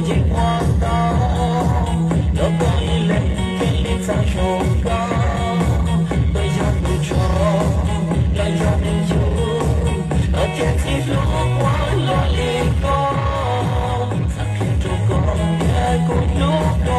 yeej ua tau rau koj ib leeg thiaj li txaus zoo koj. Koj yog tus tsov los yog neeg yug, koj thiaj txhij hlub kuv luaj li koj. Xav qhia rau koj tias kuv hlub koj.